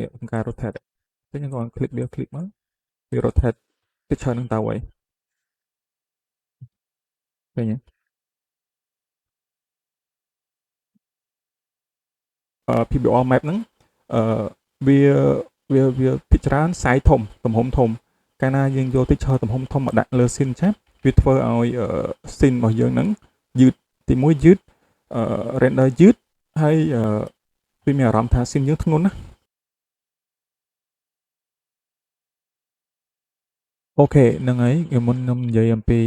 នេះក្នុងការ rotate អញ្ចឹងយើងគ្រាន់ click វា click មកវា rotate texture ហ្នឹងទៅហើយឃើញទេPBR map ហ្នឹងអឺវាវាវាភាគច្រើន size ធំទំហំធំកាលណាយើងយក texture ទំហំធំមកដាក់លើ scene ឆាប់វាធ្វើឲ្យ scene របស់យើងហ្នឹងយឺតទីមួយយឺត render យឺតហើយវាមានអារម្មណ៍ថា scene យើងធ្ងន់ណាOK ហ្នឹងហើយខ្ញុំមុនខ្ញុំនិយាយអំពី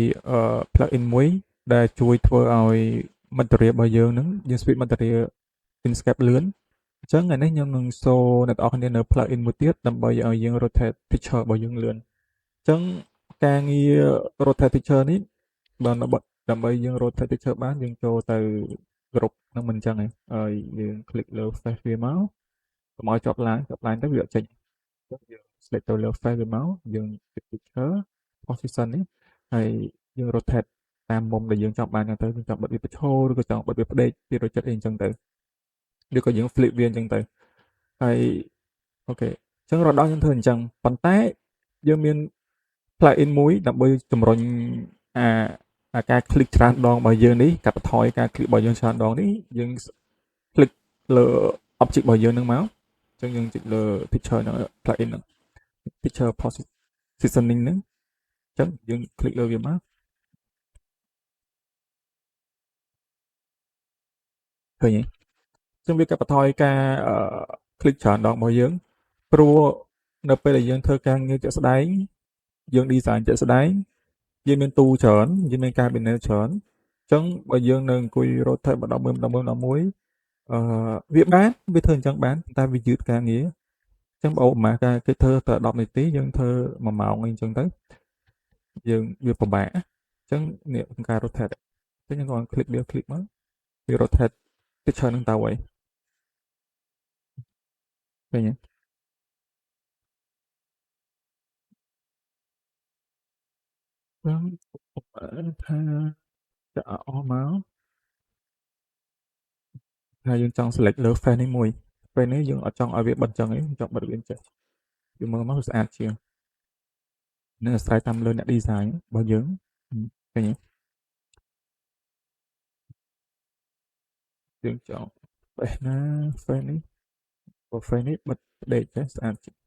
plugin មួយដែលជួយធ្វើឲ្យ material របស់យើងហ្នឹងយើង switch material Inkscape លឿនអញ្ចឹងថ្ងៃនេះខ្ញុំនឹង show អ្នកទាំងអស់គ្នានៅ plugin មួយទៀតដើម្បីឲ្យយើង rotate texture របស់យើងលឿនអញ្ចឹងការងារ rotate texture នេះបើដើម្បីយើង rotate texture បានយើងចូលទៅ group ហ្នឹងមិនអញ្ចឹងឯងហើយយើង click លើ face វាមកកុំឲ្យជាប់ line ជាប់ line ទៅវាអត់ចេញអញ្ចឹងយើង select ទៅលើ face វាមកយើង texture position នេះហើយយើង rotate តាមមុំដែលយើងចង់បានហ្នឹងទៅយើងចង់បិទវាបញ្ឈរឬក៏ចង់បិទវាផ្ដេកពីរចិត្តអីអញ្ចឹងទៅឬក៏យើង flip វាអញ្ចឹងទៅហើយ OK អញ្ចឹងរដងយើងធ្វើអញ្ចឹងប៉ុន្តែយើងមាន plugin មួយដើម្បីជំរុញអាអាការ click ច្រើនដងរបស់យើងនេះកាត់បន្ថយការ click របស់យើងច្រើនដងនេះយើង click លើ object របស់យើងនឹងមកអញ្ចឹងយើងចុចលើ picture ហ្នឹង plugin ហ្នឹង picture positioning ហ្នឹងអញ្ចឹងយើង click លើវាមកឃើញទេអញ្ចឹងវាកាត់បន្ថយការ click ច្រើនដងរបស់យើងព្រោះនៅពេលដែលយើងធ្វើការងារជាក់ស្ដែងយើង design ជាក់ស្ដែងយើងមានទូច្រើនយើងមាន cabinet ច្រើនអញ្ចឹងបើយើងនៅអង្គុយ rotate ម្ដងមួយម្ដងមួយម្ដងមួយអឺវាបានវាធ្វើអញ្ចឹងបានតែវាយឺតការងារអញ្ចឹងបើឧបមាការគេធ្វើតែ10នាទីយើងធ្វើ1ម៉ោងអីអញ្ចឹងទៅយើងវាពិបាកអញ្ចឹងនេះក្នុងការ rotate អញ្ចឹងយើងគ្រាន់ click វា click មកវា rotate texture ហ្នឹងទៅហើយឃើញទេចឹងថាចាក់អស់មកថាយើងចង់ select លើ face នេះមួយពេលនេះយើងអត់ចង់ឲ្យវាបិទចឹងទេចង់បិទវាចេះវាមើលមកវាស្អាតជាងនឹងអាស្រ័យតាមលើអ្នក design របស់យើងឃើញទេយើងចង់ face ណា face នេះបើ face នេះបិទផ្ដេកចេះស្អាតជាង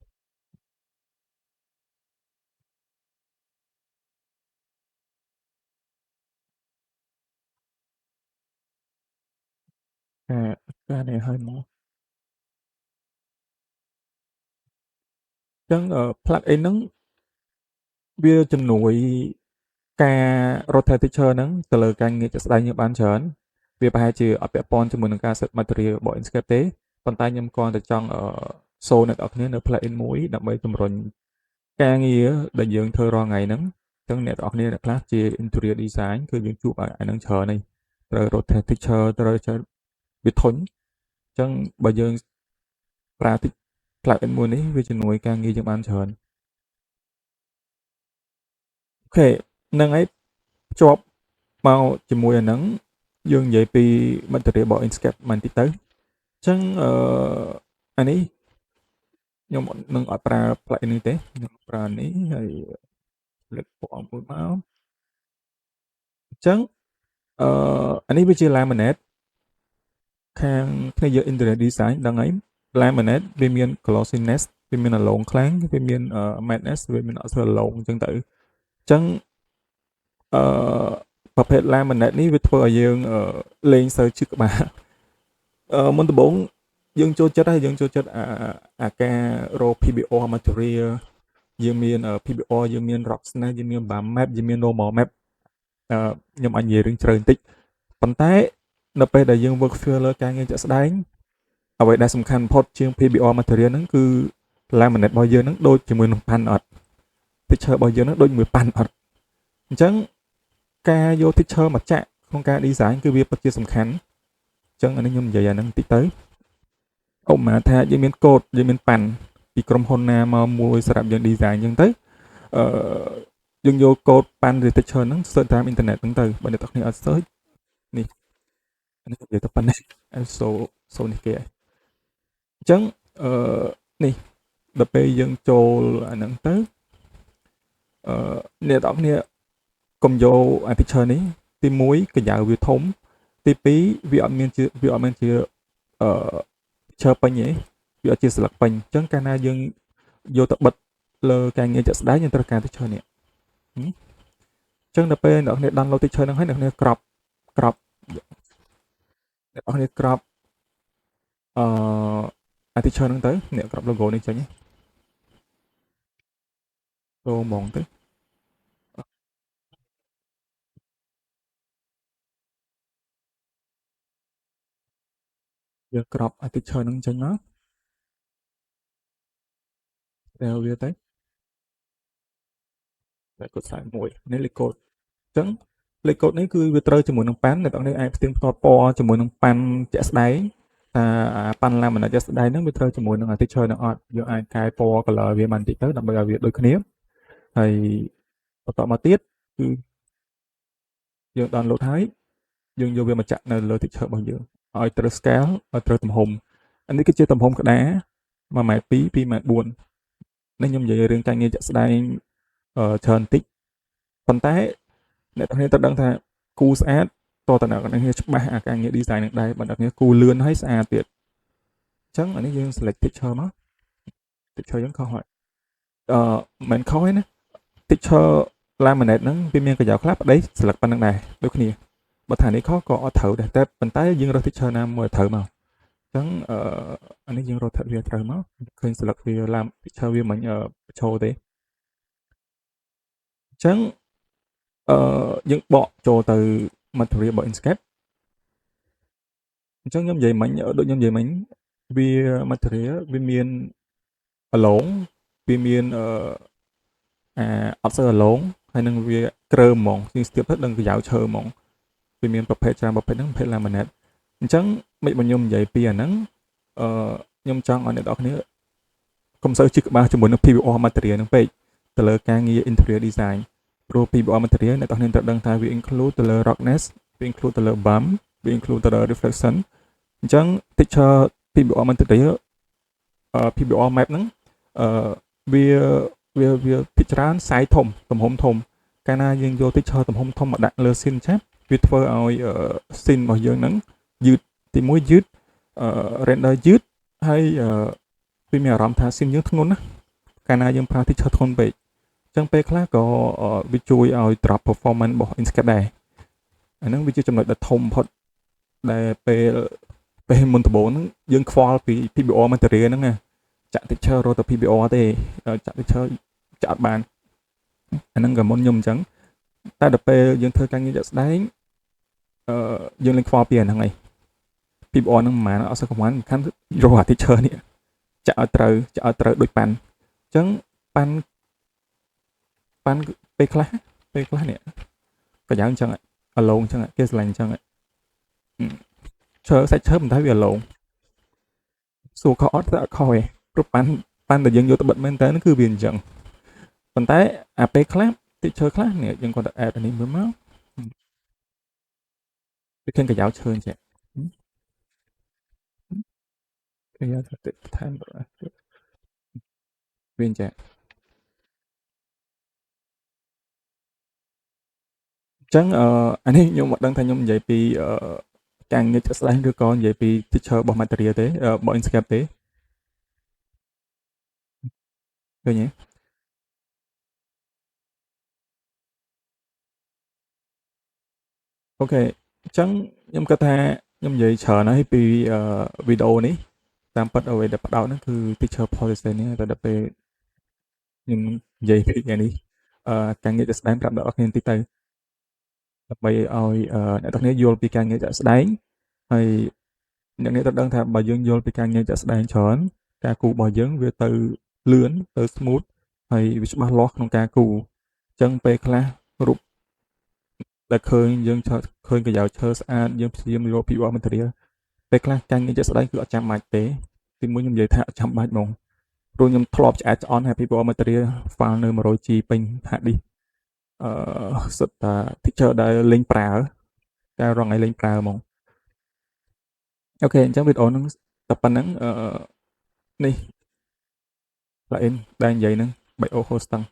ការការនេះឲ្យមកអញ្ចឹង plugin ហ្នឹងវាជំនួយការ rotate texture ហ្នឹងទៅលើការងារជាក់ស្ដែងយើងបានច្រើនវាប្រហែលជាអត់ពាក់ព័ន្ធជាមួយនឹងការ set material របស់ Inkscape ទេប៉ុន្តែខ្ញុំគ្រាន់តែចង់ show អ្នកនរគ្នានៅ plugin មួយដើម្បីជំរុញការងារដែលយើងធ្វើរាល់ថ្ងៃហ្នឹងអញ្ចឹងអ្នកនរគ្នាអ្នកខ្លះជា interior design គឺយើងជួបអាហ្នឹងច្រើនហើយត្រូវ rotate texture ត្រូវវាធុញអញ្ចឹងបើយើងប្រើ plugin មួយនេះវាជំនួយការងារយើងបានច្រើន OK ហ្នឹងហើយភ្ជាប់មកជាមួយអាហ្នឹងយើងនិយាយពី material របស់ Inkscape បន្តិចទៅអញ្ចឹងអឺអានេះខ្ញុំនឹងអត់ប្រើ plugin នេះទេខ្ញុំប្រើនេះហើយលើកពណ៌មួយមកអញ្ចឹងអឺអានេះវាជា laminate ខាងគ្នាយើង interior design ដឹងហើយ laminate វាមាន glossiness វាមានអាឡងខ្លាំងវាមាន matteness វាមានអត់សូវអាឡងអញ្ចឹងទៅអញ្ចឹងអឺប្រភេទ laminate នេះវាធ្វើឲ្យយើងលេងសូវឈឺក្បាលអឺមុនដំបូងយើងចូលចិត្តហើយយើងចូលចិត្តអាអាការរក PBR material យើងមាន PBR យើងមាន Roughness យើងមាន Bump Map យើងមាន Normal Map អឺខ្ញុំអាចនិយាយរឿងជ្រៅបន្តិចប៉ុន្តែនៅពេលដែលយើង work feel លើការងារជាក់ស្ដែងអ្វីដែលសំខាន់បំផុតជាង PBR material ហ្នឹងគឺ laminate របស់យើងហ្នឹងដូចជាមួយនឹងប៉ាន់អត់ texture របស់យើងហ្នឹងដូចមួយប៉ាន់អត់អញ្ចឹងការយក texture មកចាក់ក្នុងការ design គឺវាពិតជាសំខាន់អញ្ចឹងអានេះខ្ញុំនិយាយអាហ្នឹងបន្តិចទៅឧបមាថាយើងមានកូដយើងមានប៉ាន់ពីក្រុមហ៊ុនណាមកមួយសម្រាប់យើង design អញ្ចឹងទៅអឺយើងយកកូដប៉ាន់ឬ texture ហ្នឹង search តាមអ៊ីនធឺណិតហ្នឹងទៅបើអ្នកទាំងគ្នាអត់ search នេះនេះនិយាយទៅប៉ុណ្ណេះសូសូនេះគេអញ្ចឹងអឺ នេះដល់ពេលយើងចូលអាហ្នឹងទៅអ្នកទាំងអស់គ្នាកុំយកអា texture នេះទី1ក្រយៅវាធំទី2វាអត់មានជាtexture ពេញទេវាអត់ជាស្លឹកពេញអញ្ចឹងកាលណាយើងយកទៅបិទលើការងារជាក់ស្ដែងយើងត្រូវការ texture នេះអញ្ចឹងដល់ពេលអ្នកគ្នា download texture ហ្នឹងហើយអ្នកគ្នា crop crop អ្នកគ្នា crop អា texture ហ្នឹងទៅអ្នក crop logo នេះចេញចូលហ្មងទៅយើង crop អា texture ហ្នឹងចេញមកតែវាទៅតែកូដខ្សែមួយនេះលេខកូដអញ្ចឹងលេខកូដនេះគឺវាត្រូវជាមួយនឹងប៉ាន់អ្នកទាំងនេះអាចផ្ទៀងផ្ទាត់ពណ៌ជាមួយនឹងប៉ាន់ជាក់ស្ដែងថាប៉ាន់ laminate ជាក់ស្ដែងហ្នឹងវាត្រូវជាមួយនឹង texture នឹងអត់យើងអាចកែពណ៌ color វាបានតិចទៅដើម្បីឲ្យវាដូចគ្នាហើយបន្តមកទៀតគឺយើង download ហើយយើងយកវាមកចាក់នៅលើ texture របស់យើងឲ្យត្រូវ scale ឲ្យត្រូវទំហំអានេះគឺជាទំហំក្តារ1ម៉ែត្រ2 2ម៉ែត្រ4នេះខ្ញុំនិយាយរឿងការងារជាក់ស្ដែងច្រើនតិចប៉ុន្តែអ្នកទាំងគ្នាត្រូវដឹងថាគូស្អាតតើតើអ្នកទាំងគ្នាច្បាស់អាការងារ design នឹងដែរបើអ្នកគ្នាគូលឿនហើយស្អាតទៀតអញ្ចឹងអានេះយើង select texture មក texture យើងខុសហើយមិនខុសទេណា texture laminate ហ្នឹងវាមានកញ្ចក់ខ្លះប្តីស្លឹកប៉ុណ្្នឹងដែរដូចគ្នាបើថានេះខុសក៏អត់ត្រូវដែរតែប៉ុន្តែយើងរក texture ណាមួយត្រូវមកអញ្ចឹងអានេះយើងរកថាវាត្រូវមកឃើញស្លឹកវាឡាម texture វាមិនបញ្ឈរទេអញ្ចឹងយើងបកចូលទៅ material របស់ Inkscape អញ្ចឹងខ្ញុំនិយាយមិញដូចខ្ញុំនិយាយមិញវា material វាមានអឡងវាមានអាអត់សូវអឡងហើយនឹងវាក្រើមហ្មងជាងស្ទាបទៅដឹងក្រយៅឈើហ្មងវាមានប្រភេទច្រើនប្រភេទហ្នឹងប្រភេទ laminate អញ្ចឹងមិនបើខ្ញុំនិយាយពីអាហ្នឹងខ្ញុំចង់ឲ្យអ្នកនរគ្នាកុំសូវជិះក្បាលជាមួយនឹង PBR material ហ្នឹងពេកទៅលើការងារ interior design ព្រោះ PBR material អ្នកនរគ្នាត្រូវដឹងថាវា include ទៅលើ roughness វា include ទៅលើ bump វា include ទៅលើ reflection អញ្ចឹង texture PBR material PBR map ហ្នឹងអឺវាវាវាភាគច្រើន size ធំទំហំធំកាលណាយើងយក texture ទំហំធំមកដាក់លើ scene ឆាប់វាធ្វើឲ្យ scene របស់យើងហ្នឹងយឺតទីមួយយឺត render យឺតហើយវាមានអារម្មណ៍ថា scene យើងធ្ងន់ណាកាលណាយើងប្រើ texture ធ្ងន់ពេកអញ្ចឹងពេលខ្លះក៏វាជួយឲ្យ drop performance របស់ Inkscape ដែរអាហ្នឹងវាជាចំណុចដ៏ធំបំផុតដែលពេលពេលមុនដំបូងហ្នឹងយើងខ្វល់ពី PBR material ហ្នឹងណាចាក់ texture រត់ទៅ PBR ទេចាក់ texture ចាក់អត់បានអាហ្នឹងក៏មុនខ្ញុំអញ្ចឹងតែដល់ពេលយើងធ្វើការងារជាក់ស្ដែងយើងលេងខ្វល់ពីអាហ្នឹងឯង PBR ហ្នឹងមិនមែនអត់សូវខ្វល់សំខាន់រកអា texture នេះចាក់ឲ្យត្រូវចាក់ឲ្យត្រូវដូចប៉ាន់អញ្ចឹងប៉ាន់ប៉ាន់ពេលខ្លះពេលខ្លះនេះក៏យ៉ាងអញ្ចឹងអាឡងអញ្ចឹងគេស្រឡាញ់អញ្ចឹងឈើសាច់ឈើមិនតែវាអាឡងសួរខុសអត់តែអត់ខុសទេព្រោះប៉ាន់ប៉ាន់ដែលយើងយកទៅបិទមែនតើគឺវាអញ្ចឹងប៉ុន្តែអាពេលខ្លះ texture ខ្លះនេះយើងគាត់តែ add អានេះមើលមកវាឃើញកាយ៉ៅឈើអញ្ចឹងគេយកទៅបន្ថែមវាអញ្ចឹងអញ្ចឹងអានេះខ្ញុំអត់ដឹងថាខ្ញុំនិយាយពីការងារជាក់ស្ដែងឬក៏និយាយពី texture របស់ material ទេរបស់ Inkscape ទេឃើញទេOK អញ្ចឹងខ្ញុំគិតថាខ្ញុំនិយាយច្រើនហើយពីវីដេអូនេះតាមពិតអ្វីដែលផ្ដោតហ្នឹងគឺ texture policy នេះតែដល់ពេលខ្ញុំនិយាយពីថ្ងៃនេះការងារជាក់ស្ដែងប្រាប់ដល់អ្នកគ្នាបន្តិចទៅដើម្បីឲ្យអ្នកទាំងគ្នាយល់ពីការងារជាក់ស្ដែងហើយអ្នកនេះត្រូវដឹងថាបើយើងយល់ពីការងារជាក់ស្ដែងច្រើនការគូរបស់យើងវាទៅលឿនទៅ smooth ហើយវាច្បាស់លាស់ក្នុងការគូអញ្ចឹងពេលខ្លះរូបដែលឃើញយើងឃើញកាយ៉ៅឈើស្អាតយើងព្យាយាមយក PBR material ពេលខ្លះការងារជាក់ស្ដែងគឺអត់ចាំបាច់ទេទីមួយខ្ញុំនិយាយថាអត់ចាំបាច់ហ្មងព្រោះខ្ញុំធ្លាប់ឆ្អែតឆ្អន់ហើយ PBR material file នៅ 100G ពេញ hard disk សុទ្ធតែ texture ដែលលេងប្រើតែរងឲ្យលេងប្រើហ្មង OK អញ្ចឹងវីដេអូហ្នឹងតែប៉ុណ្្នឹងនេះ plugin ដែលនិយាយហ្នឹង Bio Hosting។